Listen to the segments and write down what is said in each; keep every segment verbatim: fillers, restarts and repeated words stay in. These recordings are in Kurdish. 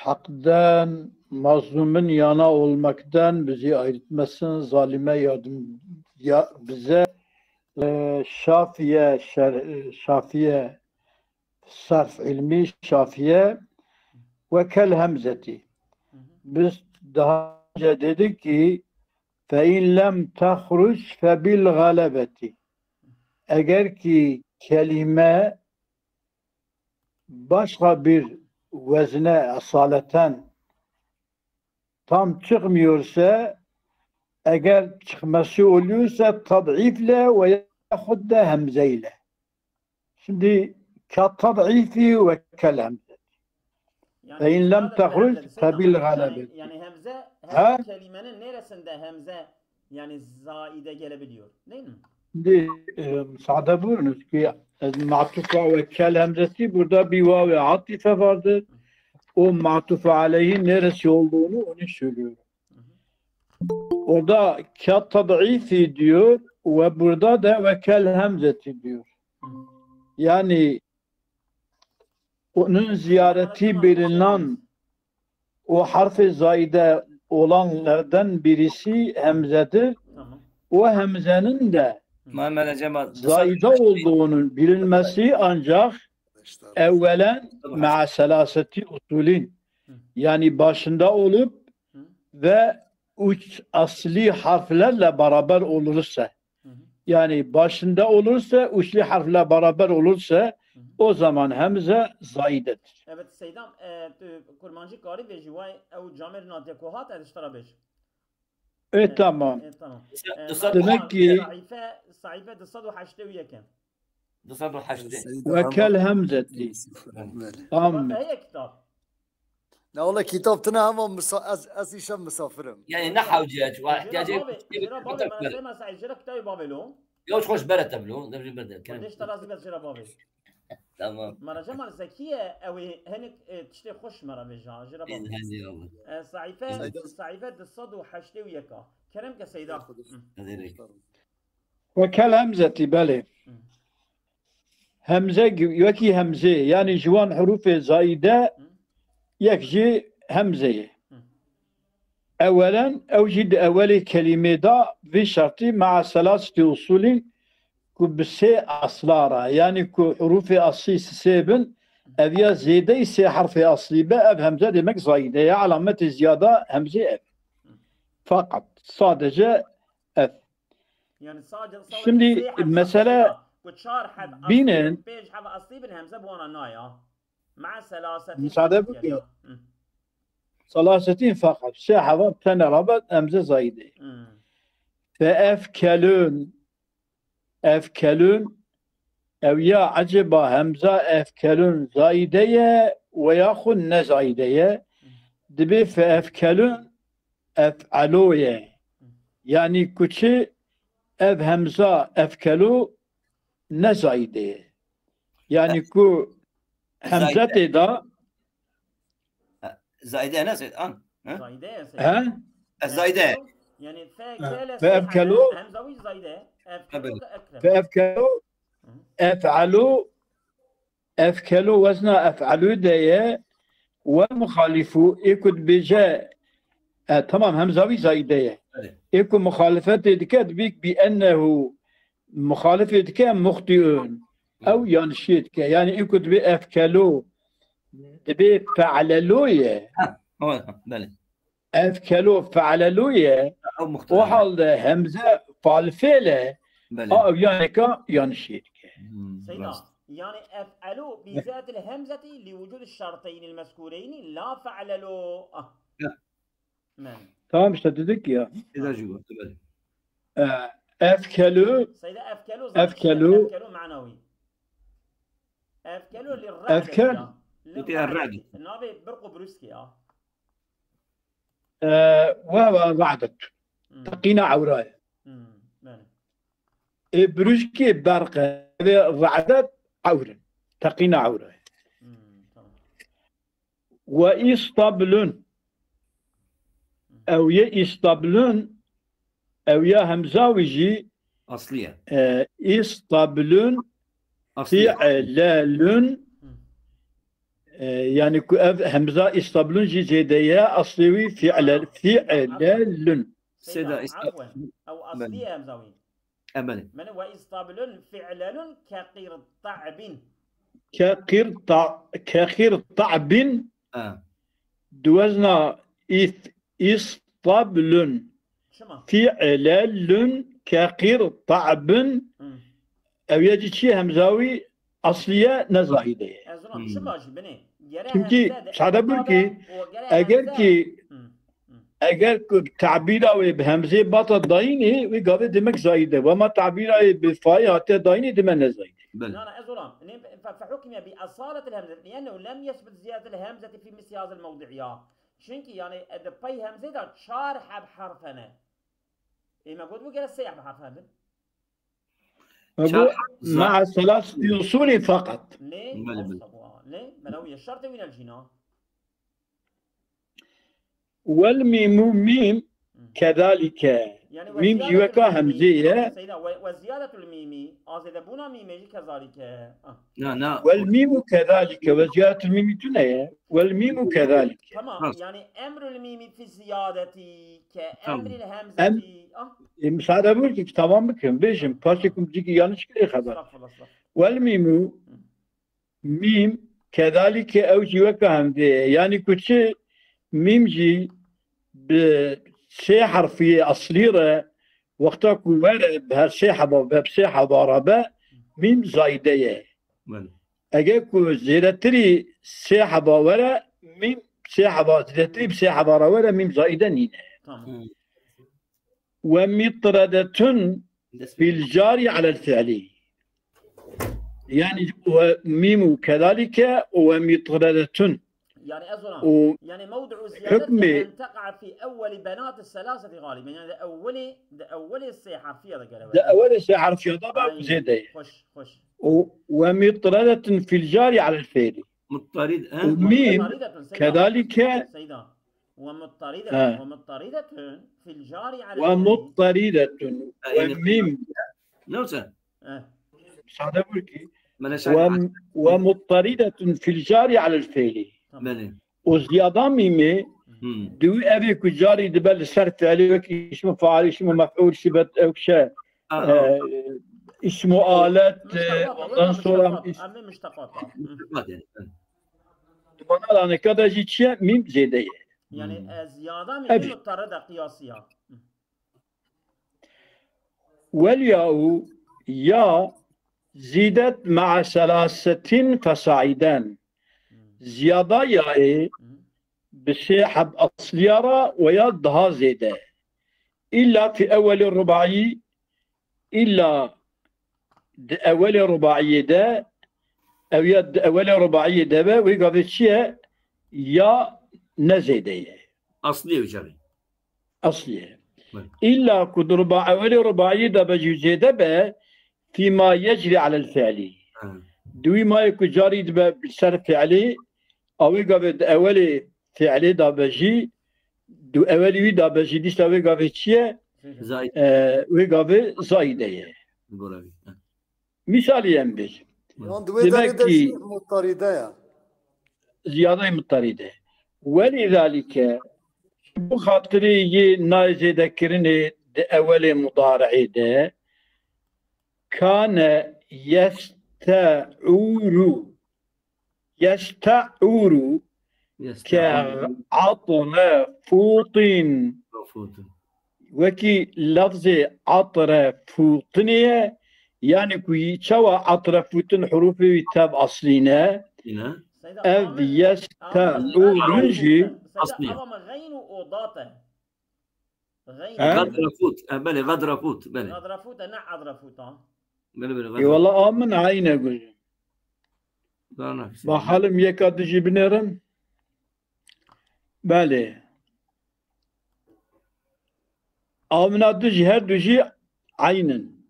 Hak'den, mazlumun yana olmaktan bizi ayırtmasın, zalime yardım ya, bize, e, şafiye, şer-, şafiye, sarf ilmi şafiye ve kel hemzeti. Biz daha önce dedik ki, fe in lem tehruc fe bil galebeti. Eğer ki kelime başka bir vezne asaleten tam çıkmıyorsa, eğer çıkması oluyorsa tad'ifle ve yahut da hemze ile. Şimdi ka tad'ifi ve kel hemze. Fe in lem tehruc fe bil galebeti. Yani hemze, hemze kelimenin neresinde hemze yani zaide gelebiliyor, değil mi? Şimdi, e, müsaade buyurunuz ki, e, matufa ve kel hemzesi burada bir vav-ı atife vardır. O matufa aleyhi neresi olduğunu onu söylüyorum. Orada ka tad'ifi diyor ve burada da ve kel hemzeti diyor. Yani onun ziyareti bilinen o harf-i zaide olanlardan birisi hemzedir. Tamam. O hemzenin de Muhammed Cemal, zaide olduğunun bilinmesi ancak evvelen ma'a selaseti usulin, yani başında olup ve üç asli harflerle beraber olursa, yani başında olursa, üçlü harfle beraber olursa, o zaman hemze zaidedir. Evet Seydam, e, tu Kurmancî karî vêjî, way ew camêr nadiye ku hat ez ji te re bêjim. E, tamam. E, tamam. E, Demek ki sahife, sahife du sed û heştê û yek e. Du sed û heştê. Ve kel hemzeti. Belê. Tamam. Heye kitab. Ne wala kitab tine hema misa-, ez, ez îşev misafir im. Yani ne hewce ya, çi wa ihtiyacı yok. Jira bavê, jira bavê, mana sema sa jira kitabê bavê lo. Yok, hoş bere tablo, ne bileyim ben de. Kardeş terazi bez jira bavê. Tamam. Mana Cemal Zekiye, ew ê hinek, e, tiştê xweş me re vêja, jira bavê. Hadi Allah. E, sahife, sahife du sed û heştê û yek a. Kerem ke Seyda. Hadi. Ve kel hemzeti, belê. Hemze gi-, wekî hemzê, yani ji wan hurufê zaîde yek jî hemze ye. Ewelen, ew jî di ewelê kelîmê de vî şertî maa selaseti usulî ku bi sê asla re, yani ku hurufê aslî sisê bin, ev ya zêdeyî sê herfê aslî be, ev hemze demek zaîde ye, alametê ziyada hemzê ev. Fakat, sadece ev. Yani sadece, sadece Şimdi sê heb mesele saxlê ya. Ku çar heb bînin. Aslî bin, pênc heb aslî bin hemze bi wana naya. Mea selasetin. Müsaade bike. Selasetin fakat. Sê heva tene rabat hemze zaîde. Fe efkelun. Efkelun. Ew ya ecêba hemza efkelun zaîde ye we yaxud ne zaîde ye? Dibê fe efkelun ef'elo ye. Yani ku çi ev hemza efkelo ne zaîde ye. Yani ku hemze tê da. Zaîde ne Seyda? An? He? Zaîde ye Seyda. He? E, zaîde. Yani fe kele fe efkelo. Hemza wî zaîde. Efkelo ke ekrem. Fe efkelo. Ef'elo. Efkelo wezna ef'elu de ye. Ve muxalifu, ê ku dibêje, e, tamam, hemza wî zaîde ye. Ê ku muxalifetê dike, dibê bi ennehu muxalifê dike muxtiun. Ew yanişiyê dike. Yani ê ku dibê efkelo, dibê fe'lelo ye. Ha, belê. Efkelo fe'lelo ye. O halde hemze falfêl e. Belê. A ew yaneka yanişiyê dike. Seyda, yani ef'elu bi ziyadetil hemzeti li wucud şerteyn el mezkureyn la fe'lelo. Ah. Tamam işte dedik ya. Eda jû, belê. E, efkelu. Seyda efkelu, efkelu. Efkelu manawi. Efkelu li ra'deti. Efkel. Li ra'deti. Navê birq û brûskê ya. E, we ve ra'det. Teqîna ewra ye. Ê brûskê berq e. Vê ra'det ewr in. Teqîna ewra ye. Ve îstablun. Ew yê îstablun. Ew ya hemza wî jî aslî ye. E, îstablun. Aslî ye. Fi'lelun. E, yani ku ev hemza istablun jî zêde ye, aslê wî fi'le, fi'lelun. Seyda, Seyda, ista- afwen. Ew Belê. Asliye hemza wî. E, belê. Mene ve istablun fi'lelun ke qîr ta'bin. Ke qîr ta-, ke qîr ta'bin. E. Di wezna is-, istablun. Çima? Fi'lelun ke qîr ta'bin. Hı. Ew ya jî çi ye? Hemza wî asliye ne zayide ye. Ez ona Hmm. çima jî binê. Gere Çünkü hemze de sade bir ki, tabê û gere eger hemze ki, Hı, hı. eger ku tabîra wê bi hemzê bata dayînê, wê gavê demek zayide. Wema tabîra wê bi fayê hatiye dayînê, dime ne zayide. Belê. Na, na, ez olam. Ne, fe, fe hukmiye bi asaletil hemze. Liennehu lem yesbit ziyadetil hemzeti fi misli hazil mewdi'i ya. Çünkü yani, e, di pey hemzê de çar heb harf hene. Ê me got bu gere sê heb harf hebin. Çar Ebu harf zayide. Ma'a selas fi usuli fakat. Lê, Belê, belê. Estağfurullah. Lê, bela wî ye şertê wî ne cîna. Wel mîmu mîm Hı. kedalike. Yani, Mîm jî weka hemzê ye. Seyda, ve, ve ziyadetul mîmi, azêdebûna mîmê jî kezalike. Ah. Na, na. Wel mîmu kedalike, ve ziyadetul mîmi tune ye. Wel mîmu kedalike. Tamam, Nasıl? Yani emrul mîmi fi ziyadeti ke Tamam. emril Em- hemzeti. Ah. E, müsaade buyur ki tamam bikin. Bêjim, parçekum ciki yanlış kire haber. Estağfurullah, estağfurullah. Wel mîmu Hı. Mîm, kedalîke ew jî weke hemdê ye. Yanî ku çi mîm jî bi sê herfiyê eslî re, wexta ku were bi her sê heba, bi sê heba re be, mîm zayde ye. Belê. Eger ku zêdetirî sê heba were, mîm sê heba zêdetirî bi sê heba re were, mîm zayde nîne. Tamam. Hı. Ve mitredetun Dest fil cari alel fi'li. Yani ve mimu kedalike ve mitredetun. Yani ez ona. O Yani mevdu'u hükmü- ziyadeti en teqa fi evveli benati selaseti galiben. Yani de evveli, de evveli sê harfiye de gere. De evveli sê harfiye de Aynen. Zêde. Hoş, hoş. O ve mitredetun fil cari alel fi'li. Muttarid, he? O mim Muttaridetun, Seyda. Kedalike. Seyda. Ve muttaridetun, He. ve muttaridetun fil cari alel Ve fi'li. Muttaridetun. Ha, Ve yani mim. Ne olsa? Eh. Sade buyur ki. Mene Ve, şahit. Ve muttaridetun fil cari alel fi'li. Tamam. Belê. O ziyada mîmê Hmm. Dû evê ku carî dibe li ser fiilê wekî îsmu fail, îsmu mef'ul, sifet, ew şey, Ha, ha. e, îsmu alet, e, Muşteqat, ondan wek sonra muşteqat, îs- em ê muşteqat. Hı. Muşteqat yani. Hı. Di manalaneka de jî çi ye? Mîm zêde ye. Yani, Hmm. e, ziyada mîmê Ev- mutarride qiyasî ya. Hı. Welyahu ya zîdet ma'a selasetin fesaiden. Hmm. Ziyada yayê Hmm. bi sê heb asliya re we ya daha zêde. Îlla fi ewelê rubaî, îlla di ewelê rubaiyê de, ew ya di ewelê rubaiyê de be, wê gavê çi ye? Ya ne zêde ye. Asliyê wî carî. Asliyê. Belê. Îlla ku di ruba ewelê rubaiyê de be jî zêde be, fîma yecrî alel fi'lî. Ha. Di wî mayê ku carî dibe bi ser fi'lî, a wê gavê di ewelê fi'lê de be jî, di ewelî wî de be jî, dîsa wê gavê çi ye? Zayid. E, wê gavê zayide ye. Bora wî. Ha. Mîsalî em bêjin. Yan di wê Demek derê de ki jî mutarîde ye. Ziyadeyê mutarîde. Welîzalîke, ji bo xatirê yê nayê zêdekirinê di ewelê mudari'ê de, kane yeste'ûru. Yeste'ûru. Ke Yeste'ûru. Atrefûtin. Atrefûtin. Wekî lafzê atrefûtinê ye, yani ku yî çawa atrefûtin hurufê wî tev aslî ne, Yine. Ev yeste'ûrun jî Seyda, Aslî. Ama xeyn û odat e. Xeyn. He? Gadrafût. E, belê, gadrafût. Belê. Gadrafût e, ne adrafût ha. Belê, belê, Ê, gadrafût. Wala a min eyne gujin. Dana. Bakalım yeka dijî binerin. Belê. Amina du jî, her du jî eyn in.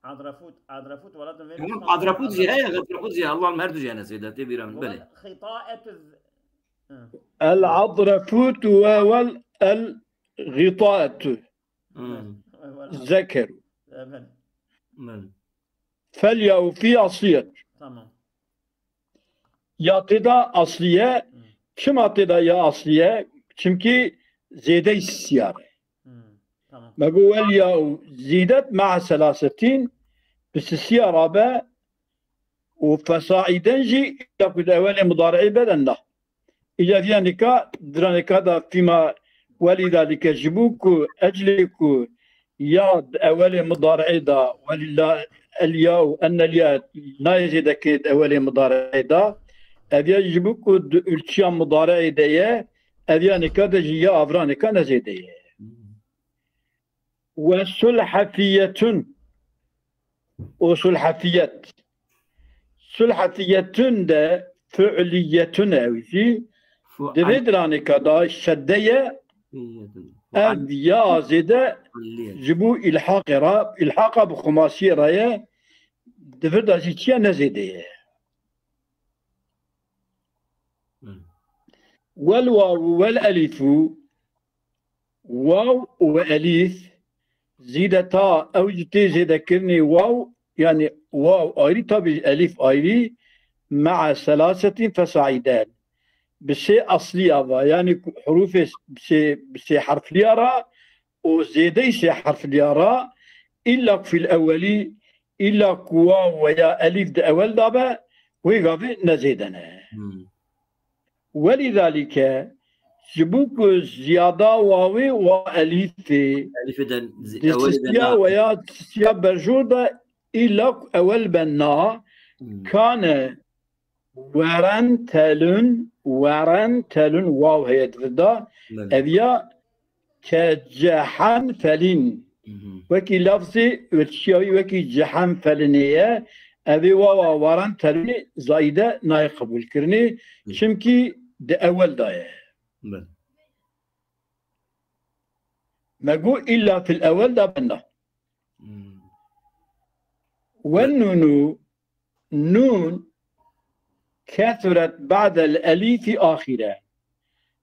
Adrafût, adrafût, welatin vê Tamam, adrafût jî heye, gadrafût jî heye. Allah'ım her du jî hene Seyda, tê bîra min. Belê. Xîtaetuz. Hı. El adrafût ve wel el gîtaetû. Hı. Zekeru. Evet. Belê. Fel yahu fi asliyet. Tamam. ya tê de aslî ye. Çima tê de ya aslî ye? Çimkî zêdeyî siyar e. Hmm, tamam. Me got, "Wel ya û zîdet ma'a selasetîn", bi sisiya rabe û fesaîden jî ya ku di ewelê mudarî beden da. Îca diya nika, dira nika da fîma welî dalîke ji bo ku eclê ku ya di ewelê mudarî da, welî la el ya û enne el ya nayê zêde kê di ewelê mudarî da, ev ya ji bo ku di ûlçiya mudarî de ye, ev ya nika de jî ya avra nika ne zêde ye. Ve sulhefiyetun. O sulhefiyet. Sulhefiyetun de fiiliyetun ew jî. Fual. Di vê diranêka da şedde ye, ev ya zêde ji bo îlhaqê re, îlhaqa bi xumasiyê re ye, di vir de jî çi ye, ne zêde ye. Wel waw wel elîfu, waw û elîf, zîdeta ew jî tê zêdekirinê waw, yanî waw ayrî, tabî elîf ayrî, me'a selasetîn fesaîden. Bi sê eslî ava, yanî ku hurûfê bi sê, bi sê herfliya ra û zêdeyî sê herfliya ra, îlla ku fîl ewelî, îlla ku waw veya elîf di ewel da be, wê gavê ne zêde ne. Hmm. Welîzalîke, ji bo ku ziyada wawê wa elîfê Elîfê de zi-, di ewelê de sistiya na- veya sistiya berjor de îlla ku ewel be na, Hmm. kane weren telun, weren telun waw heye di vir de, Belê. ev ya ke cehen felîn. Mhm. Wekî lafzê ûlçiya wî wekî cehen felinê ye, ev ê wawa waran telunê zayîde nayê qebûlkirinê, Hı. çimkî di ewel de ye. Belê. Me got îlla fil ewel de benda. Hmm. Wen nûnû, nûn, kethuret ba'del elîfî axîre.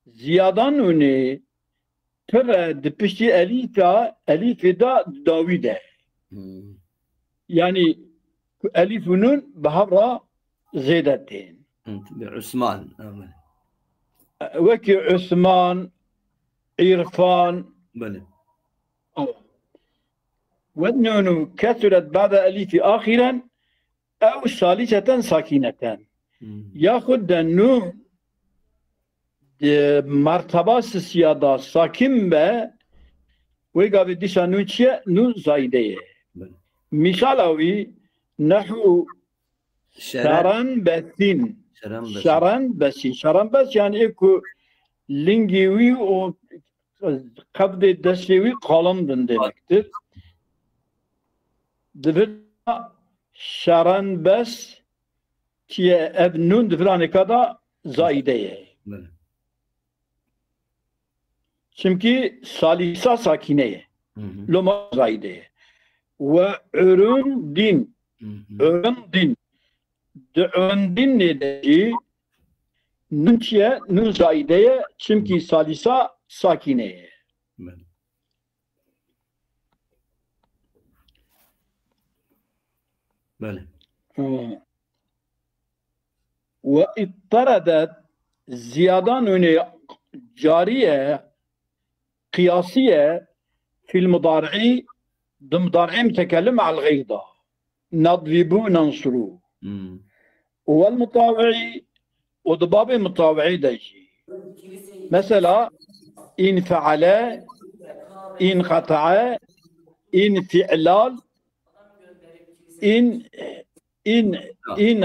Ziyada nûnê pir e di piştî elîfa, elîfê de di dawî de. Hmm. Yanî ku elîf û nûn bi hev re zêde tên. Bi Usman, evet. Wekî Usman, Îrfan. Belê. Wen nûnû kethuret ba'de elîfî axîren ew salîseten sakîneten. Hmm. Yaxud de nûn di merteba sisiya da sakîn be, wê gavê dîsa nûn çi ye? Nûn zayîde ye. Belê. Mîsala wî, nehu Şeren- şerenbesîn. Şerenbesîn. Şerenbesîn. Şerenbes yani ê ku lingê wî û qevdê destê wî qalin bin demektir. Di vir şerenbes çi ye? Ev nûn di viranêka da zayîde ye. Belê. Çimkî salîsa sakîne ye. Hı hı. Loma zayîde ye. Ve urundîn. Hı hı. Urundîn. Di urundînê de jî nûn çi ye? Nûn zayîde ye. Çimkî salîsa sakîne ye. Belê. Belê. Hı. Ve itteredet ziyada nûnê carî ye, qiyasî ye, fîl mudarî, di mudarî mutekellim me'al xeyr da. Nadrîbû, nansirû. Hmm. Û wel mutawî, û di babê mutawî de jî. Mesela, în feale, în qetae, în fi'lal, în, în, Ha. în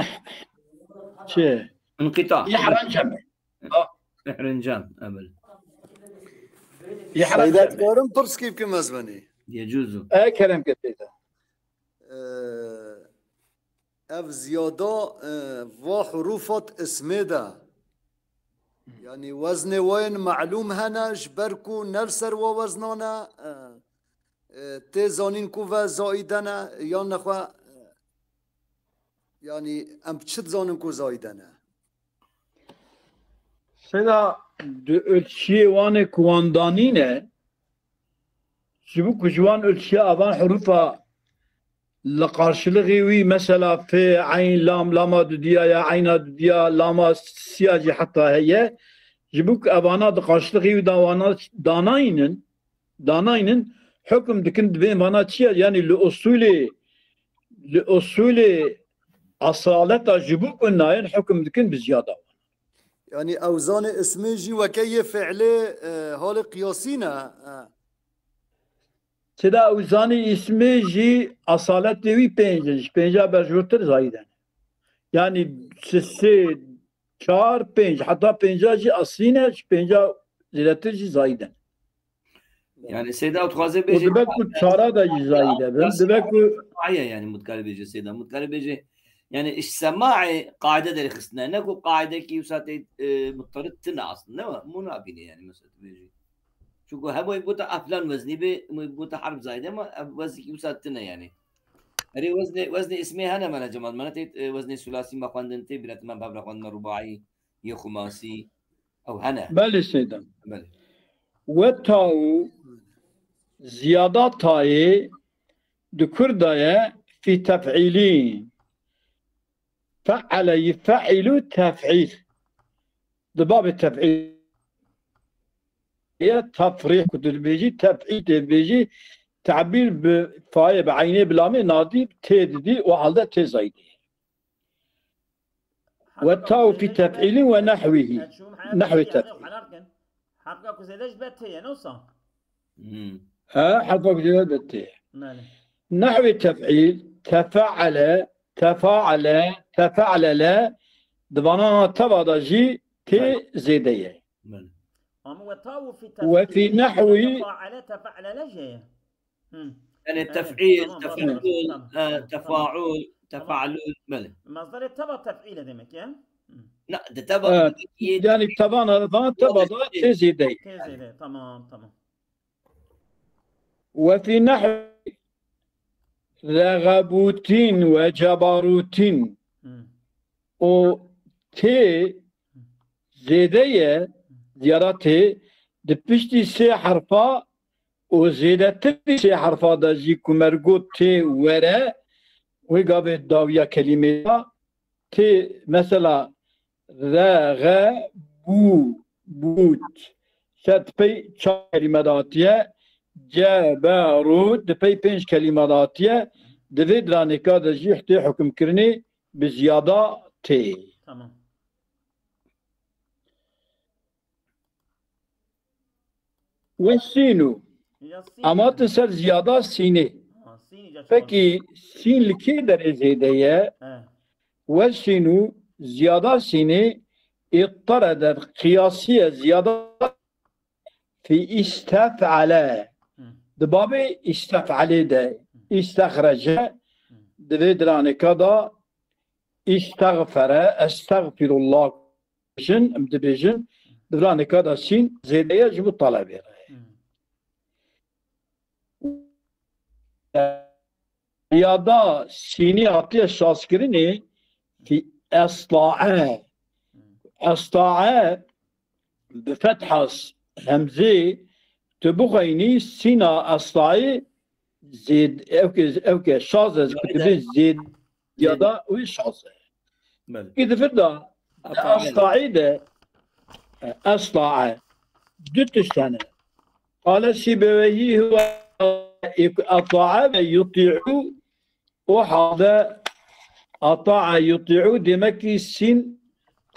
çi? Înqita. Îhrancem. Ha. Îhrancem, ebel. Îhrancem. Seyda, dikarim pirskî bikim ez benî? Yecuzu. E, kerem ke teyze. Ee, ev ziyada, e, va hurufat ismê de. Yani weznê wayên melûm hene, ji ber ku ne li ser wa weznan e, e, e, tê zanîn ku ve zaîde ne, yan nexwe, e, yani em çi dizanin ku zaîde ne? Seyda, di ölçiyê wan ê ku wan danîne, ji bo ku ji wan ölçiya avan hurûfa Li qarşilixî wî mesela fê, eyn, lam, lama dudiya ya, eyna dudiya, lama siya jî heta heye. Ji bo ku evana di qarşilixî wî de wana danaynin, danaynin, hukm dikin dibên vana çi ye? Yanî li usulê, li usulê esaleta ji bo ku nayên hukm dikin bi ziyada. Yanî ewzanê ismê jî weke yê fi'lê, e, halê qiyasî ne. E. Çida ewzanê ismê jî esaletê wî pênc in, ji pênca berjûrtir zayîd in. Yanî sê, çar, pênc, heta pênca jî eslî ne, ji pênca zêdetir jî zayîd in. Yani Seyda dixwaze Û bêje dibe ku çara de jî zayîd e. Dibe ku Aye yani mutkarê bêje Seyda. Mutkarê bêje yani iş semaê qaide derê xistine. Ne ku qaide ki wisa tê, e, mutarit tine aslında, ne wa? Muna bîne yani mesela tu bêjî. Çünkü hem wek gota eflan weznî be, wek gota harf zayde ama wezn ki wisa tine yani. Erê weznê, weznê ismê hene mene Cemal. Mene tê, e, weznê sulasi me xwendin tê, bîra me bevra xwendin rubai, yê xumasî. Ew hene. Belê Seyda. Belê. Weta û ziyada tayê di kur de ye fî tef'îlî. Fe'ele yife'îlu tef'îl. Di babê tef'îl ye tefrîh ku tu dibêjî tef'îl tê dibêjî tebîr bi fayê bi eynê bi lamê nadî tê didî û halde tê zayîdê. Weta û fî tef'îlin we nehwîhî. Nehwê tef'îl. Herfka ku zêde ji ber tê ye, ne wisa? Hmm. He, herfka ku zêde ji ber tê ye. Belê. Nehwê tef'îl, tefe'ele, tefa'ele, tefe'lele, di vanana teva de jî tê Belê. Zêde ye. Belê. Ama weta û fî Ve fî tef'îlin nehwî tefa'ele, tefe'lele jê ye. Hı. Yani Evet, tef'il, tamam, tef'ul, tamam, e, tamam, tefaul, tamam. Tefa'lul, belê. Mazdarê teva tef'ile demek ya. Hı. Na, de teva Evet. demek ki Yani tevana, vana teva da tê zêde. Tê zêde, tamam, tamam. Ve fî nehwi regabutin ve cebarutin. Hı. O tê zêde ye, ziyara tê, di piştî sê herfa û zêdetirî sê herfa de jî ku mergo tê were, wê gavê dawiya kelîmê de tê, mesela, re, xe, bû, bût. Ser di pey çar kelîme de hatiye, ce, be, rû, di pey pênc kelîme de hatiye, di vê diranêka de jî tê hukimkirinê bi ziyada tê. Tamam. Ve sînû. Ya sîn. Em hatin ser ziyada sînê. Ha, sînî ca çawa? Pekî sîn li kê derê zêde ye? He. Ve sînû ziyada sînê îtteredet qiyasiye ziyada fî istef'ale. Hı. Di babê istef'alê de Hı. istexrece Hı. di vê diranêka da istexfere, estexfirullah. Jin, em dibêjin, di vira nika de sîn zêde ye ji bo talebê re. Hmm. Riyada sînî hatiye şazkirinê fî estae. Hmm. Estae bi fethas hemzê tu bixweynî sîna estaî zêd-, ew ke, ew ke şaz e, ku tu bê zêd-, ya da wê şaz e. Belê. Ki di vir de, Estaî. Estaî de, e, estae, du tişt hene. Qale Sîbeweyî huwa atae ve yutî'u, o halde atae yutî'u demek ki sîn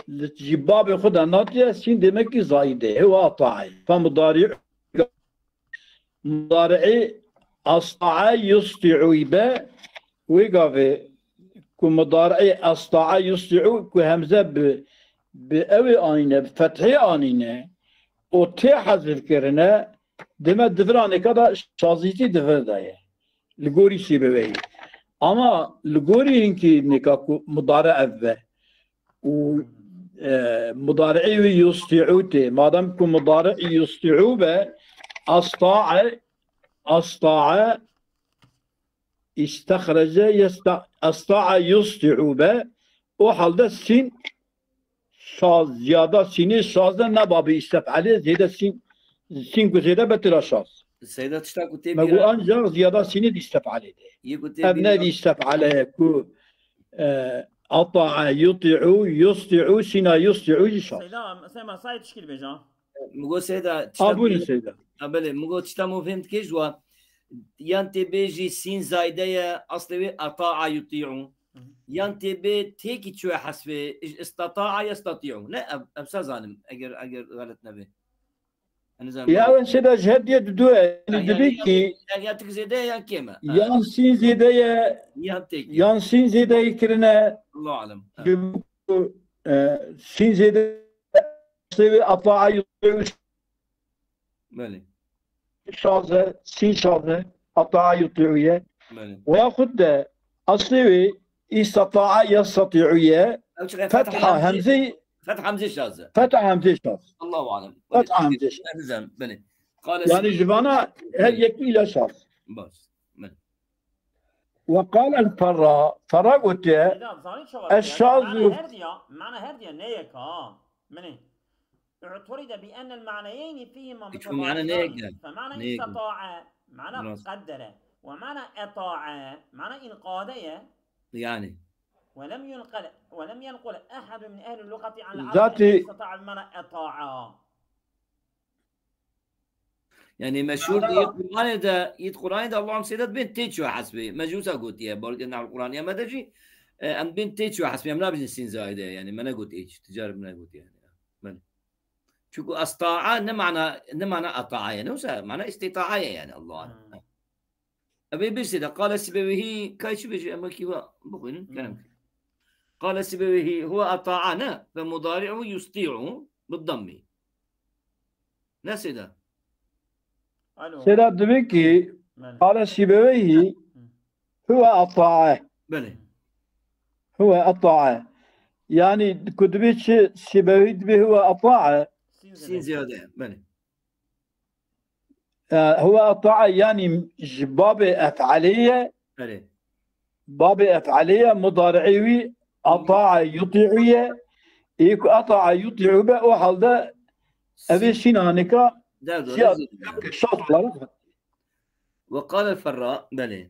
li, ji babê xwe de natiye, sîn demek ki zayîde. Huwa atae. Fe mudarî Mudarî esta'a yustî'û be, wê gavê ku mudarî esta'a yustî'û ku hemze bi, bi ewê anîne, bi fethê anîne û tê hezif kirine, dime di vir anêka de şazîtî di vir de ye. Li gorî Sîbeweyî. Ama li gorî hinkî nêka ku mudarî ev be. û, e, mudarî wî yustî'û tê. Madem ku mudarî yustî'û be, esta'a, esta'a, istexrece, yesta-, esta'a yustî'û be, o halde sîn şaz, ziyada sînê şaz de, ne babê istef'alê, zêde sîn, sîn ku zêde be tira şaz. Seyda, tişta ku tê bîra, ancak ziyada sînê dî istef'alê de. Yê ku tê bîra, ev ne dî istef'ale ku, e, ata'a yuti'u, yusdi'u, sîna yusdi'u jî şaz. Seyda, Seyda, Seyda tişkî dibêje. Min got Seyda, tişta, a, buyurun Seyda. Ha, belê, min got tişta min fêm dike ji wa. Yan tê bêjî sîn zayde ye, aslê wê ata'a yuti'u. Yan tê bê têkî çûye hesbê, istata'a yestati'u. Ne, ev, ev sa zanim, eger, eger xelet nebe. Ya, ew Seyda ji her diye didu ye. Yani, yani, dibe ki, yani, ya tik zêde ye, yan kêm e. Ha. Yan sîn zêde ye, yan têkî, yan sîn zêde ye kirine. Allahu alem. Ha. Ji bo ku, e, sîn zêde, sêvê ata'a yuti'u. Belê. Şaz e, sîn şaz e, ata'a yuti'u ye. Belê. Ve yaxud de aslê wê istata'a yestati'u ye. Ew çi fetha hemzê, fetha hemzê şaz e. Fetha hemzê şaz. Allahu alem. Fetha hemzê şaz. Nizam, belê. Qale, yani ji vana her yekî ile şaz. Baş. Belê. Ve qale el-Ferra, Ferra gotiye, Seyda, zanî çawa eş şaz. Mana her diya, mana her diya ne yek ha. Mini. اعترض بأن المعنيين فيهما متضادان. Hiç bu mana ne yek ya? فمعنى استطاع معنى قدر، ومعنى أطاع معنى انقاد ye. Yani. ولم ينقل، ولم ينقل أحد من أهل اللغة عن العرب أن استطاع بمعنى أطاع. Yani meşhur de, yê Qur'anê de, yê Qur'anê de Allah'ım Seyda bên tê çû hesbê. Me jî wisa gotiye, barkê nehv Qur'an ya me de jî, e, em bên tê çû hesbê, em nabêjin sîn zayde, yani me negot hiç, ticar me negot yani. Ben. Çünkü asta'a ne mana, ne mana ata'a yani, yoksa mana istita'a yani Allah'ın. Hmm. Ev ê bêjê de, qale Sibeweyhi, kay çi bêjî, em wekî we bixwînin, kerem kir. Qale Sibeweyhi, huwe ata'a ne, ve mudari'u yusti'u, bi dammi. Ne Seyda? Alo. Seyda dibe ki, belê, qale Sibeweyhi, hı, huwe ata'a. Belê. Huwe ata'a. Yani ku dibe çi, Sibeweyhi dibe huwe ata'a. Sîn ziyade, belê. E, huwe ata'a yani ji babê ef'alê ye. Belê. Babê ef'alê ye, mudari'ê wî ata'a yuti'u ye. Ê ku ata'a yuti'u be, o halde ev ê sîn, sîna nika derdo, ziyade, şaz olarak. Ve qale el-Ferra, belê.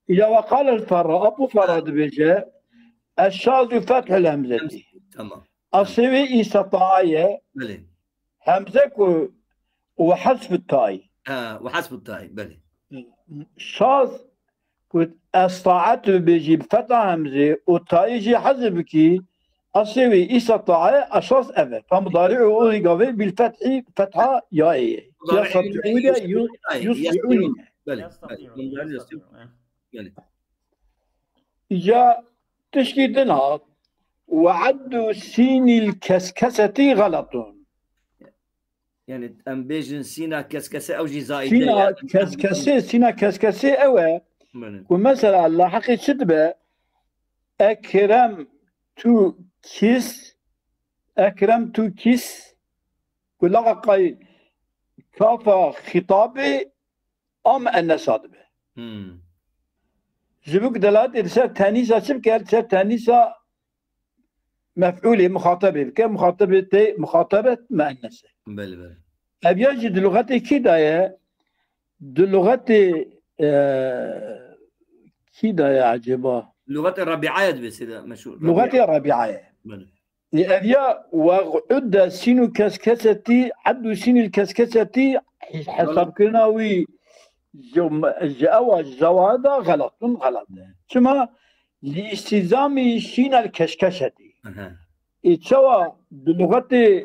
Ya ve qale el-Ferra, Abu Ferra dibêje, eş-şazu fethul hemzeti. Tamam. Aslê wê istata'a ye. Belê. Hemze ku û hesb tay. Ha, û hesb tay, belê. Şaz ku esta'et bibêjî bi fetha hemzê û tayê jî hezf bikî, aslê wê îsa tae eşaz ev e. Tam mudari'u û hîgavê bil fethî, fetha ya ê ye. Ya sati'u de yu-, yusbi'u nîne. Belê, belê. Mudari yastati'u. Belê. Îca tişkî din hat. Ve addu sînil keskeseti xeletun. Yani em bêjin sîna keskese ew jî zaîde ye. Sîna keskesê, sîna keskesê ew e. Belê. Ku mesela laheqê çi dibe? Ekrem tu kis, ekrem tu kis, ku laheqay kafa xîtabê a muennesa dibe. Hmm. Ji bo ku delaltê li ser tenîsa çi bike? Li ser tenîsa mef'ûlê, muxatebê bike, muxatebê tê muxatebet muennes e. Belê, belê. Ev ya jî di luxetê kî de ye? Di luxetê, e, kî de ye ecêba? Luxetê Rabi'ayê dibê sê de meşhur. Luxetê Rabi'ayê. Belê. Ê, ev ya we'udde sînu keskesetî, eddu sînil keskesetî, hesabkirina wî ji, ji ewa ji zewada xelatun xelat e. Çima? Li îstîzamî şînel keşkeşetî. Aha. Ê, çawa di luxetê,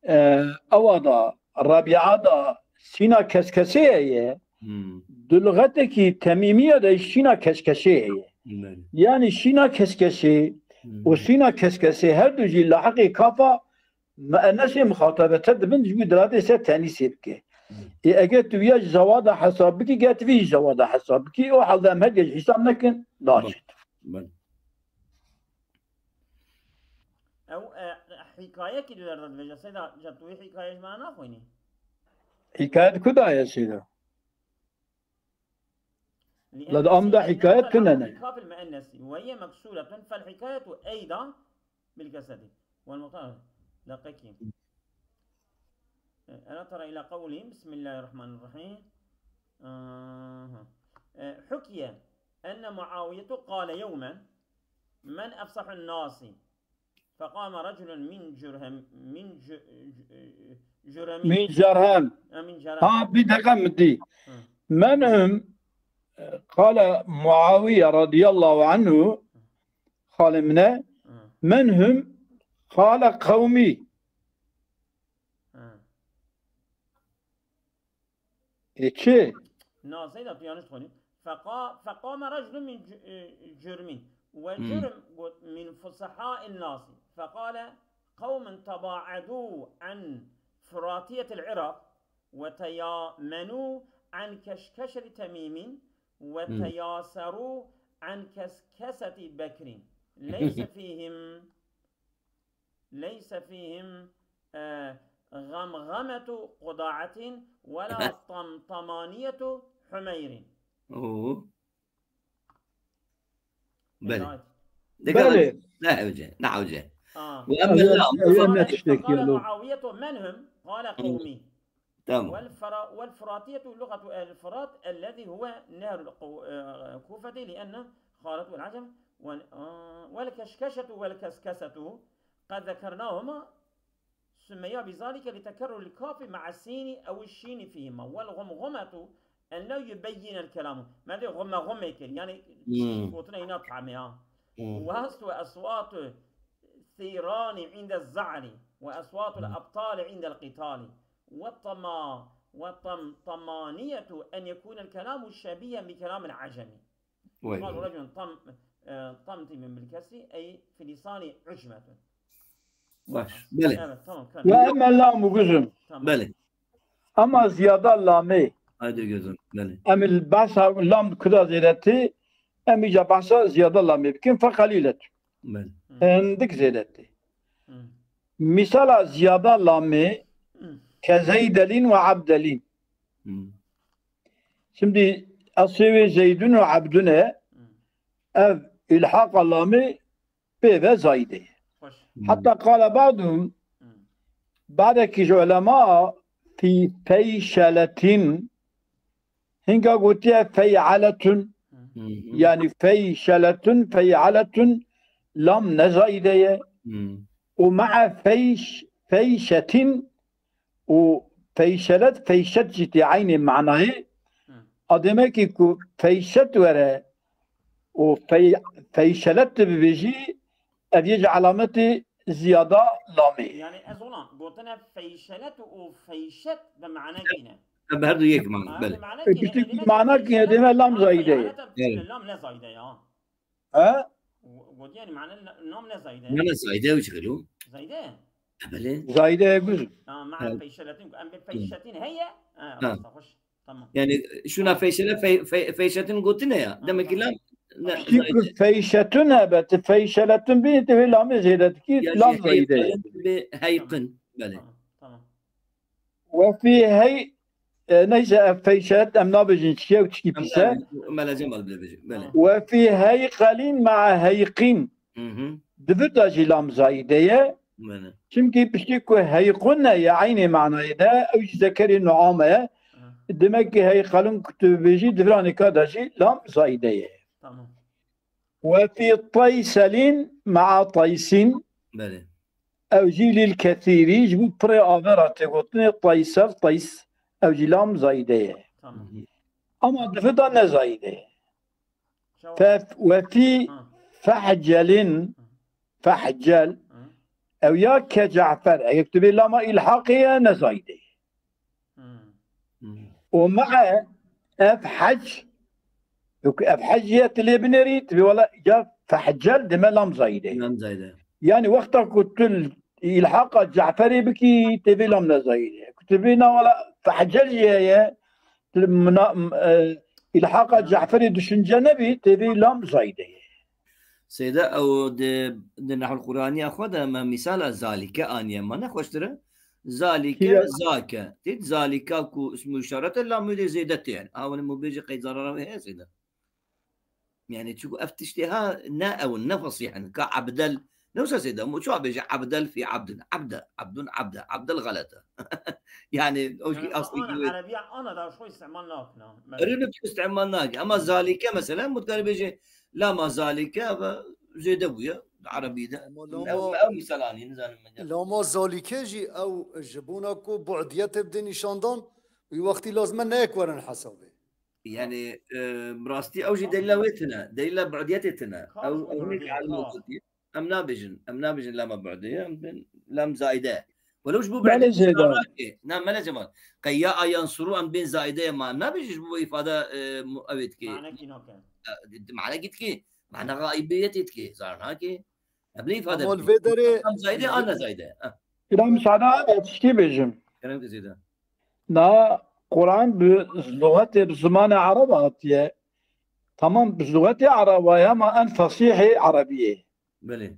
e, ewa da, Rabi'a da sîna keskesê heye, hmm, di luxetekî temîmiye de şîna keşkeşê heye. Belê. Yani şîna keskeşê, hmm, û sîna keskesê her du jî laheqê kafa muennesê muxatabete dibin, ji wî dilatê ser tenîsê bike. Hmm. Ê, eger tu ya ji zewada hesab bikî, ger tu vî ji zewada hesab bikî, o halde em her ji hesab nekin, naçin. Belê. Ew, e, hîkayekî di derda dibêje, Seyda, ca tu wî hîkaye ji me re naxwînî? Hîkaye di ku de ye, Seyda? لأن لدى أمدا السين حكاية ينقل عن كنانة. الكاف المؤنث وهي مكسورة، فالحكاية أيضا بالكسرة. والمختار دقيقين. ألا ترى إلى قولهم، بسم الله الرحمن الرحيم. Aha. E, حكي أن معاوية قال يوما: "من أفصح الناس؟" فقام رجل من جرهم، من ج-، ج-، جرمي. Min Cerhem. Ha, min Cerhem. Ha, bir dakika mı di? Hı. Men hum, qala Muawiye radiyallahu anhu, xalê min e, Hı. Men hum, qala qewmi. Hı. E çi? Na, Seyda, tu yanlış dixwînî. Feqa-, feqame rejlun min cu-, e, curmin. Ve curm got, min fusehâin nasi. Feqale qewmun tebaedû an furatiyetil Iraq ve teyamenû an keşkeşeti Temîmin ve teyaserû an keskeseti Bekrin. Leyse fîhim, leyse fîhim, e, gamgametu qudaetin ve la tamtamaniyetu Humeyrin. Oo. Belê. Hidayet. Dikkat Belê. et. Ne hewce, ne hewce. Ha. Ve emmel lam. Ew ne Qale, tiştekî qale lo. Muawiyetu men hum, qale qewmi. Tamam. والفرا-، والفراتية لغة الفرات الذي هو نهر القو-، آه، كوفة لأن خالته العجم وال-، آه، والكشكشة والكسكسة قد ذكرناهما، سميا بذلك لتكرر الكاف مع السين أو الشين فيهما، والغمغمة أن لا يبين الكلام. ما دي غمة غمة كر، يعني مم. قوتنا هنا طعمها. Hmm. وهست وأصوات الثيران عند الزعل، وأصوات الأبطال عند القتال، والطما-، والطمطمانية أن يكون الكلام شبيها بكلام العجم. Vay قال be. رجل طم-، آه، طمطم بالكسر، أي في لسان عجمة. Baş. Belê. Evet, tamam. Ve emme lamu kuzum. Tamam. Belê. Ama ziyada lamê. Haydi gözüm. Belê. Em il behsa lam kuda zêdetî, em îca behsa ziyada lamê bikin, fe qelîlet. Belê. Hindik zêdetî. Hı. Misala ziyada lamê, Hı. ke zeydelîn ve abdelîn. Hmm. Şimdi eslê wê zeydun ve abdun e, Hı. ev ilhaqa lamê pê ve zayde. Hoş. Hatta qala ba'dum, Hı. badekî ji ulema fi feyşeletin, hinga gotiye fey'aletun, Hı hı. yani feyşeletun, fey'aletun, lam ne zayde ye. Hmm. Û ma'a feyş-, feyşetin û feyşelet, feyşet jî tê eynê manayê. Hı. A demek ki ku feyşet were û fey-, feyşelet tu bibêjî, ev yê ji alametê ziyada lamê. Yani ez olan gotine feyşelet û feyşet bi mane kîne. Em her du yek man. Ha, Belê. bi mane E, kîne, piştî demek mana feyşelet, kîne, deme lam ha, zayde. feyşelet, Evet. lam ne zayde ya. Ha? Go-, got yani mane la-, lam ne zayde. Mana zayde ew çiqil o? Zayde. Belê. Zayde ye kuzum. Ha, ma Evet. feyşeletin, em bir feyşetin heye. Ha, Ha. rasta hoş. Tamam. Yani şuna feyşele fey-, fey-, feyşetin gotine ya. Ha, Demek ki tamam. lan ne Piştî ku feyşetun hebe, tu feyşeletun bî, tu vê lamê zêde dikî, ya lam şey, zayde ye. heyqin, bi heyqin. Belê. Tamam, tamam. Ve fî hey, e, neyse, ev feyşet em nabêjin çi ye û çikî Em pîs e. belê, Mela Cemal bile bêje. Belê. Tamam. Ve fî heyqelîn ma'a heyqîn. Hı hı. Di vir de jî lam zayde ye. Belê. Çimkî piştî ku heyqun e, ye eynê manayê de, ew jî zekerê nuam e. Ha, Demek ki heyqelun ku tu bêjî, di viranê ka de jî lam zayde ye. tamam. Ve fî tayselîn ma'a taysîn. Belê. Ew jî lîl kesîrî, ji bo pirê avera tê gotinê taysel, tays. Ew jî lam zayde ye. Tamam. Ama di vir de ne zayde ye. Çawa? Fe-, ve fî Ha, fehcelin, fehcel. ha. Ew ya ke Cafer. Eger tu bê lama îlhaqê ye, ne zayde ye. Hı. Hı. Û me'e ev hec, yok, ev hec ye, tu lê binêrî, tu bê wela ya fehcel dime lam zayde. Lam zayde. Yani wexta ku tu îlhaqa Caferê bikî, tê vê lam ne zayde. Ku tu bê na wela fehcel jî heye, tu mına-, e, îlhaqa Caferê düşünce nebî, tê vê lam zayde ye. Seyda ew di, di Nehul Qur'aniya xwe de me mîsala zalike aniye. Ma ne xweştir e? Zalike, Kî- zake. Tê zalika ku ismu işaret e, lamê de zêde tê yani. Awin mu bêje qey zarara wê heye Seyda. Yani çünkü ev tiştê ha ne ew ne fasih in. Ka abdel Ne wisa zêde, mu çawa bêje ebdel fî ebdin, ebde, ebdun ebde, ebdel xelet e. Yani, o jî Yani, aslî ana gibi. Erebiya ana da şu istimal nakin ha. Belê. Erê ne tu istimal nakin. Ama zalike mesela, mu dikarî bêje, lama zalike ve zêde bûye, Erebî de. Ama lama Ew, ew misal anî, nizanim me. Lama zalike jî ew ji bona ku bu'diyetê bide nîşandan, wî wextî lazim e ne yek werin hesabê. Yani, e, bi rastî ew jî delîla wê tine, delîla bu'diyetê tine. Ew, ew ne ki alim gotiye. Em nabêjin, em nabêjin lama bu'dê, em bên lam zaide. Welew ji bo Belê bu'dê zêde. Nake. Na, Mele Cemal. Qey ya a yansuru em bên zaide ma nabêjin ji bo ifade, e, mu-, ewê dike. Manekî nake. E, di-, manekî dike. Mana gaibiyetê dike. Zar nake. Em lê ifade Ama li bikin. Vê derê Em zaide, an ne zaide. Ha. Kiram sana tiştî bêjim. Kerem ki zêde. Na Quran bi lughetê, bi zimanê Arab hatiye. Tamam, bi lughetê Araba ye, ama en fesîhê Erebiyê. Belê.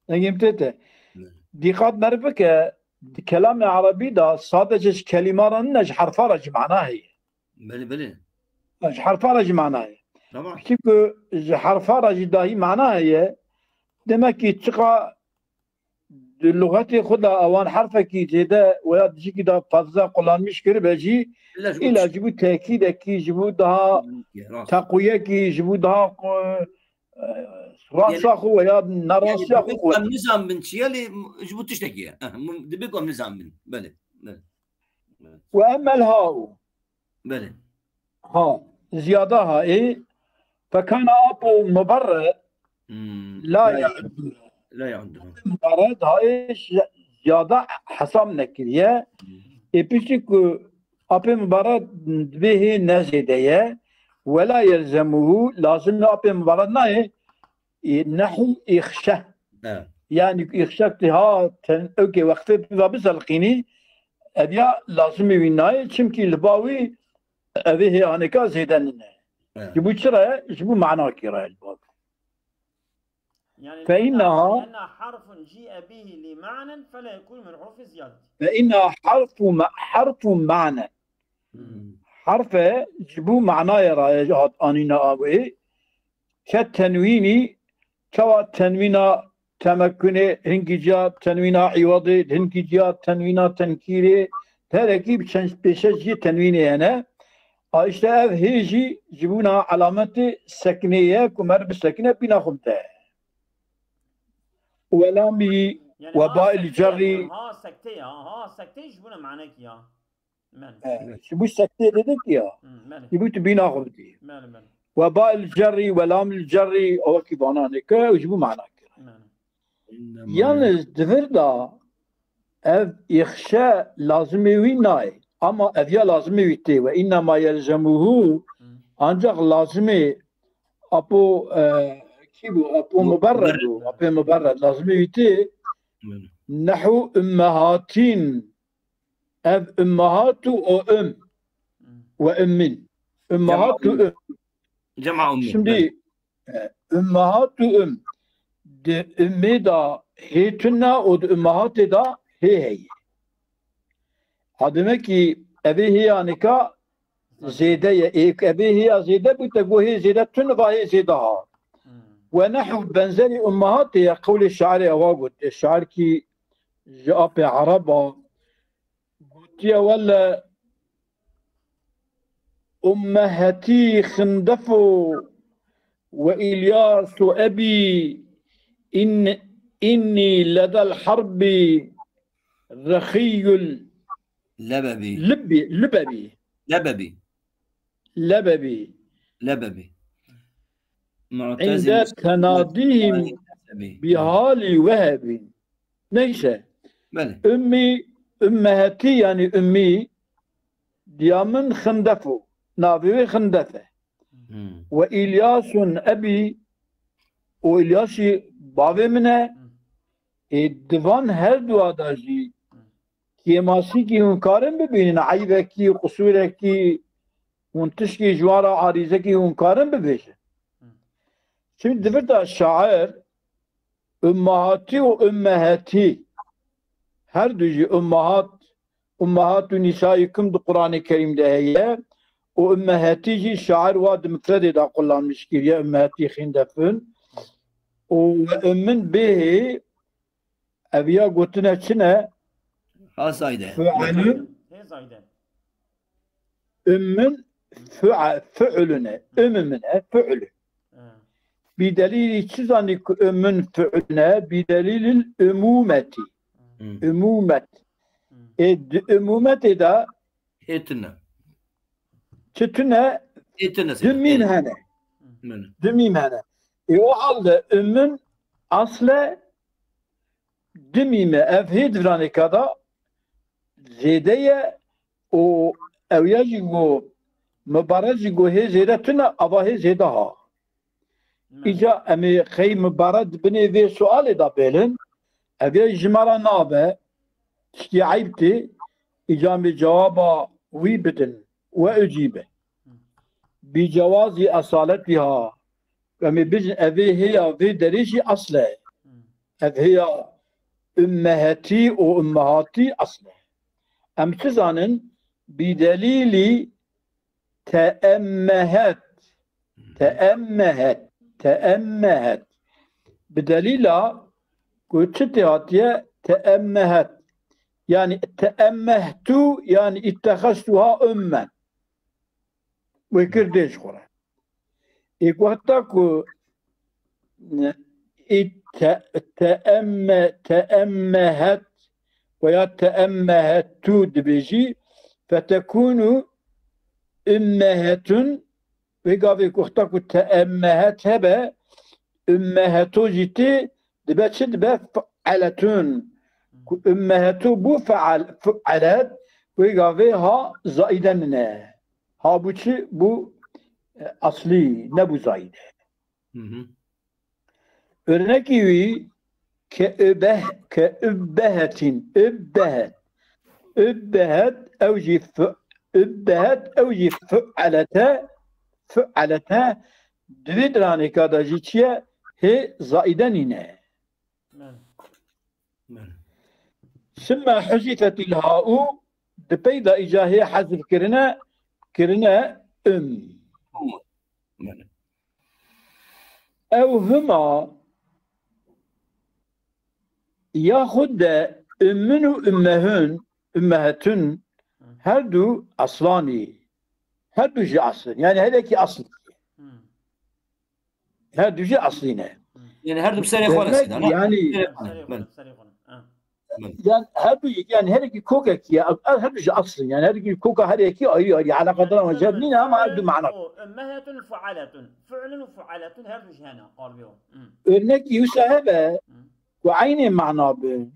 Engê min tê te. Belê. Dîqat meriv bike, di kelamê Erebî de sadece ji kelîma re nine, ji herfa re jî mana heye. Belê, belê. Ji herfa re jî mana heye. Tamam. Piştî ku ji herfa re jî dahî mana heye, demek ki çiqa di lughetê xwe de ewan herfekî zêde weya dijikî de fazla kullanmış kiribe jî, Îlla ji bo îlla çi? ji bo tekîdekî, ji bo daha Rast. teqwiyekî, ji bo daha ku, e, rasta Yani, xwe weya yani nerastiya xwe dibe ku em qwet. nizanbin çi ye, lê ji bo tiştekî ye. Eh, mu-, dibe ku em nizanbin. Belê. Belê. Belê. Ve emmel ha'u. Belê. Ha, ziyada ha, e, fekana apo mubarred Hmm, la la ya-, ya'uddu. la ya'uddu. Mubarred ha, e, ş-, ziyada hesab nekiriye. Hmm. E, piştî ku apê mubarred dibê hê ne zêde ye, wela yelzemuhu, lazim apê mubarred nayê, e, nehu îxşe. Evet. Yani îxşe ti ha ten, ewkê wextê tu va biselqînî, ev ya lazimê wî nayê, çimkî li ba wî evê hê anêka zêde nine. Evet. Ji bo çi re? Ji bo manakî re li ba wî. Yani Fe inneha لأن حرف جيء به لمعنى فلا يكون من حروف الزيادة. Fe inneha harfu ma-, harfu mane. Hmm. Harfe ji bo manayê re hat anîna awê. Ke tenwînî, çawa tenwîna temekunê, hingî ciya tenwîna îwadê, hingî ciya tenwîna tenkîrê, terekî bi çend pêşe jî tenwînê hene. A işte ev hê jî ji bona alametê seknê ye ku mer bi sekne bîna xwe bide. Welamî Yani ha webail sekte cerrî. Ha sekte ya, ha sekte ji bona manekî ya. Men. E, ji bo sektê dedik ya. Hmm, men. Ji bo tu bîna xwe bidî. Men, men. Webail cerrî, welamil cerrî, o wekî vana neke, ji bo mana kir. Men. Yalnız di vir de ev îxşe lazimê wî nayê. Ama ev ya lazimê wî tê. Ve innema yelzemuhu, Hmm. ancak lazimê apo, e, kî bû? Apo Mu-, muberred bû. Muberred. Apê muberred lazimê wî tê. Men. Nehu ummehatin. Ev ummahatu o um. Hmm. Ve ummin. Ummahatu Cema um. Cema ummi. Şimdi, Belê. e, ummahatu um. Di ummê de hê tune û di ummahatê de hê heye. Ha, demek ki evê hê ya nika zêde ye. Ê, evê hê ya zêde bû, te got hê zêde tune, va hê zêde ha. Hmm. Ve nehu benzerî ummahatê ye, qewlê şairê ewa got. E, şair ki ji apê Ereba gotiye, wele ummehetî xindefo ve Îlyasu ebî in-, innî ledel herbî rexîyul Lebebî. libî, libebî. Lebebî. Lebebî. Lebebî. Mu'tezilî. Inde tenadîhim Lebebî. Bi halî wehebî. Neyse. Belê. Ümmî, ümmehetî, yani ümmî, diya min Xindef o. Navê wê Xindef e. Hmm. Ve İlyasun ebî, o İlyasî bavê min e. Hmm. Ê, di van her dua da jî Hmm. kêmasîkî hûn karin bibînin, eyvekî, qusûrekî, hûn tişkî ji wan re arîzekî hûn karin bibêjin. Hmm. Şimdi di vir de şair Ummahatî û ummehetî, her du jî ummahat, ummahat û nîsayîkum di Quranê Kerîm de heye û ummehetî jî şair wa di mifredê de kullanmiş kiriye, ummehetî xîndefin. Û ve ummin bêhê Ev ya gotine çi ne? Ha zayde. Fu'alun. Hê zayde. Ümmün fu'a-, fu'lune. Ümümüne fu'lü. He. Bi delîlî çi zanî ku ümmün fu'lune? Bi delîlil ümumeti. Hmm. Umumet. Hmm. E, di umumetê de Hê tune. Çi tune? Hê tune. Di mîm hene. Min. Di mîm hene. E, o halde ümmün asle di mîm e. Ev hê di viranê ka da zêde ye û ew ya jî go, mibarek jî go hê zêde tune, ava hê zêde ha. Îca em ê qey mibarek di binê vê sualê de bêlin. Ev ê ji me re nabe, tiştî eyb tê. Îca em ê cewaba wî bidin. We ucîbe. Bi cewazî esaletî ha. Em ê bijin ev ê hêya vê derê jî asle. Ev hêya ummehetî û ummehatî asle. Em çi zanin? Bi delîlî teemmehet. Teemmehet. Teemmehet. Bi delîla ku çi tê hatiye? Teemmehet. Yani teemmehtu, yani ittehastuha ummen. Wê kir dê ji xwe re. Ê ku heta ku ê te-, teemme-, teemmehet veya teemmehetu dibêjî, fetekûnu ummehetun, wê gavê ku heta ku teemmehet hebe, ummeheto jî tê, dibe çi dibe? Fu'eletun. Ku ummeheto bû feal-, fu'elet, wê gavê ha zaîde nine. Ha bû çi? Bû, e, aslî, nebû zayîde. Hı hı. Örnekî wî ke übeh-, ke übbehetîn, übbehet. Übbehet, ew jî fu-, übbehet, ew jî fu'elete, fu'elete, di vê diranêka de jî çi ye? Hê zaîde nîne. Sümme huzifetil ha'u, di pey de îca hê hezf kirine, kirine üm. Ew hima ya xud de ümmun û ümmehun, ümmehetun her du aslanî. Her du jî aslin. Yani her yekî asl. Her du jî aslî ne. Yani her du bi serê xwe re sîda, ne? Yani, yani her du, yani her yekî kokekî ye, her du jî aslî, yani her yekî koka her yekî ayrı ayrı, eleqedar ama cem nîne ama her du mana. Ummehetun fu'aletun. Fu'lun fu'aletun her du jî hene, qalbê o. Örnekî wisa hebe, ku eynê mana bi.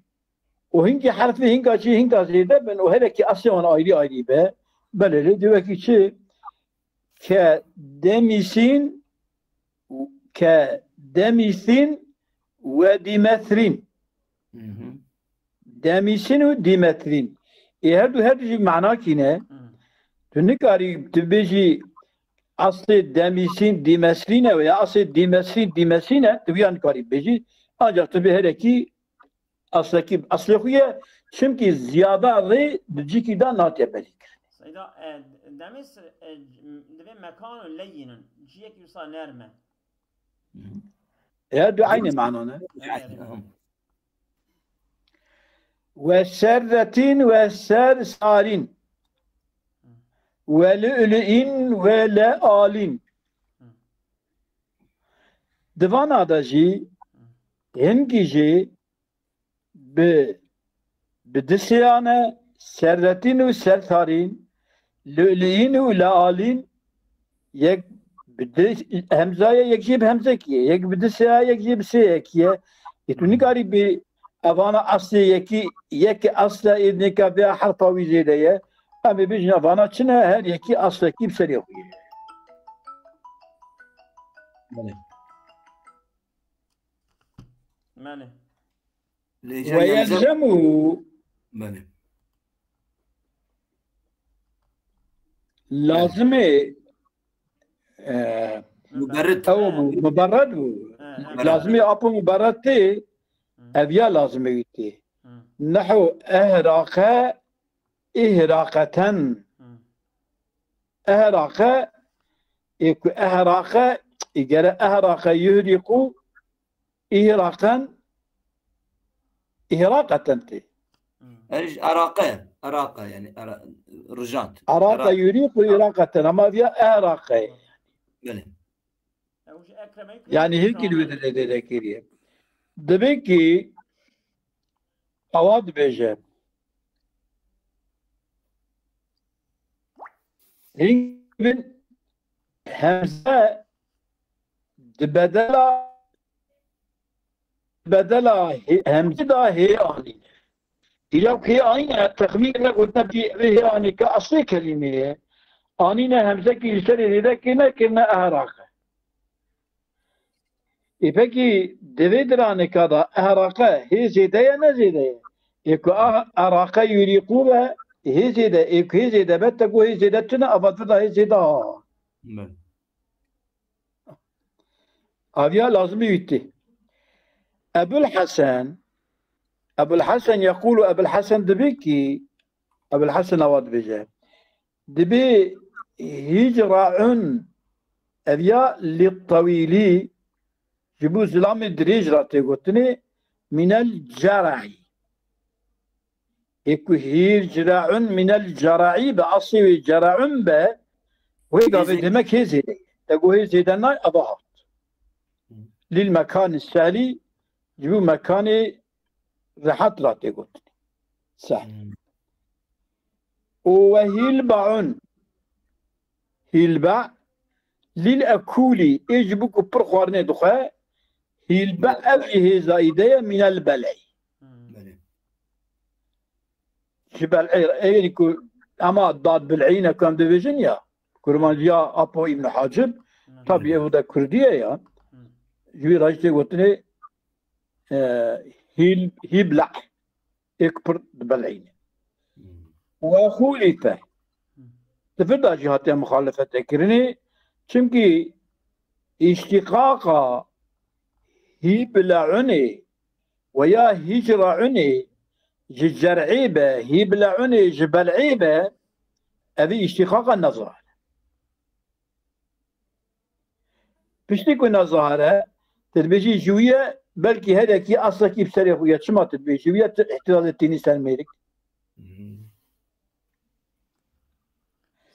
O hinkî herfê hinka çi, hinka zêde bin, o her yekî aslê wan ayrı ayrı be. Belê lê diwekî çi? Ke demîsîn, ke demîsîn we dîmetrîn. Demîsîn û dîmetrîn. Ê her du, her du jî manakî ne. Tu nikarî tu bêjî aslê demîsîn dîmesrîn e veya aslê dîmesrîn dîmesîn e, tu wiya nikarî bêjî. Ancak tu bê herekî Aslekî, aslê xwe ye, çimkî ziyada rê di cîkî de natiye belî kirin. Seyda, e, demê s-, e, divê mekanun leyyinun, ciyekî wisa nerm e. Hı. E, her du eynî mana ne? Eynî. Ve serretin ve sersarîn. Ve lü'lü'in ve lealîn. Hı. Di vana de jî, hingî jî, bi, bi di sêyan e, serretîn û sertarîn, lü'lü'în û lealîn, yek bi di hemza ye, yek jî bi hemzekî ye, yek bi di sêya, yek jî bi sêyekî ye. Ê tu nikarî bi evana eslê yekî, yekî esle ê nika vê herfa wî zêde ye. Em ê bêjin evana çi ne, her yekî eslekî bi serê xwe ye. Belê. Belê. Lê Ve yelzem- yelzemu. Belê. Lazimê, e, Muberrid. Ew bû, muberred bû. He, he. Lazimê apo muberred tê, Hı. Ev ya lazimê wî tê. Hı. Nehu ehraqe ihraqeten. Hı. Ehraqe, ê ku ehraqe, ê gere ehraqe yuhrîqu, îhraqen, Îhraqeten tê. Erî ji Eraqe, Eraqe yani Era- Rijat. Araqa Era- yurîqu îhraqeten, ama viya Eraqe. Belê. Yani hêkî li wê dilê dê dekiriye. Dibê ki awa dibêje. Hîn bin hemze di bedela bedela hê- hemze da hê anîne. Îla ku hê anîne, texmîn kirine, gotine bî vê hê anî ke eslê kelîmê ye. Anîne hemzekî li serê zêde kirine, kirine ehraqe. Ê pekî di vê diranika da ehraqe hê zêde ye ne zêde ye? Ê ku ah- ehraqe yurîqû be hê zêde, ê ku hê zêde be te got hê zêde tune, ava tu da hê zêde ha. Belê. Aviya lazimî wî tê. Ebul Hesen, Ebul Hesen yekûlu, Ebul Hesen dibê ki, Ebul Hesen awa dibêje. Dibê hicraun, eviya li tawîlî, ji bo zilamê dirêj ra tê gotinê, minel cer'i. Ê ku hîr ciraun minel ceraî be, aslê wê ceraun be, wê gavê demek hê zêde ye. Te got hê zêde nay, ava hat. Lil mekanî sehlî, ji bo mekanê rehet ra tê gotin. Sehl. Û we hîlbaun, hîlba, lil ekûlî, ê ji bo ku pir xwarinê dixwe, hîlba ev jî hê zaîde ye, minel bel'î. Belê. Ji bel'î, ê ku ema dad bil'îne ku em dibêjin ya, kurmanciya Apo Îbn Hacib, tabî ev de kurdî ye ya, ji wî re jî tê gotinê, e, hîl, hîbla, ê ku pir dibel'îne. Ve xûlîfe. Di vir de jî hatiye muxalefete kirinê, çimkî îştîqaqa hîble'unê we ya hîcraunê ji cer'ê be, hîble'unê ji bel'ê be, evî îştîqaqa nezahir e. Piştî ku nezahir e, tu dibêjî ji wî ye, belkî herekî eslekî bi serê xwe ye. Çima tu dibêjî ji wî ye, tu îhtîrazê tînî ser mêrik?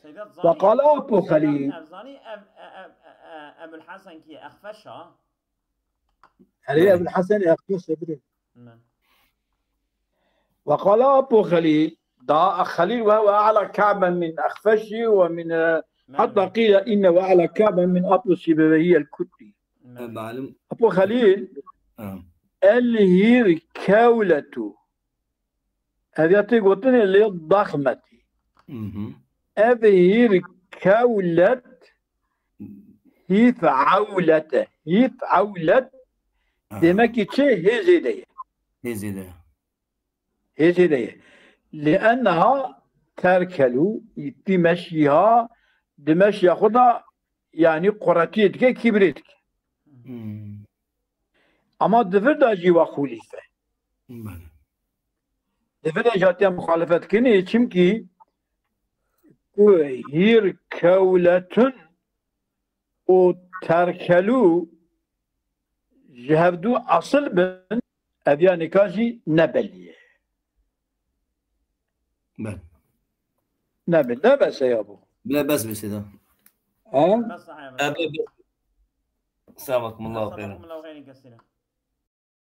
Seyda, Ve qala Apo Xelîl. Ev zanî ev, ev, ev, ev, Ebul Hesen ki Exfeş a. Herê Ebul Hesen Exfeş e, bidê. Ne. Ve qala Apo Xelîl, da Xelîl ve ve a'la ka'ben min Exfeşî ve min, e, hatta qîle inne ve a'la ka'ben min Apo Sîbevehî el Kutî. Ne. Malum. Apo Xelîl, Ha. el hîr kewletu. Ev ya tê gotinê lê daxmetî. Mhm. Ev hîr kewlet hîf ewlete. Hîf ewlet Ha. Demek ki çi? Hê zêde ye. Hê zêde ye. Hê zêde ye. Li enha terkelu, tî meşîha, di meşiya xwe da, yani quretiyê dike, kîbrê dike. Hmm. Ama di vir de jî we xûlîfe. Belê. Di vir de jî hatiye muxalefet kirinê, çimkî ku hîr kewletun û terkelu ji hevdû esil bin, ev ya nika jî ne belî ye. Belê. Ne bi, ne bes e ya bu. Bile bes be Seyda. Ha? Bes sahibi. Abi, Selamekum Allahu hayran. Jazakumullahu hayran kesîren.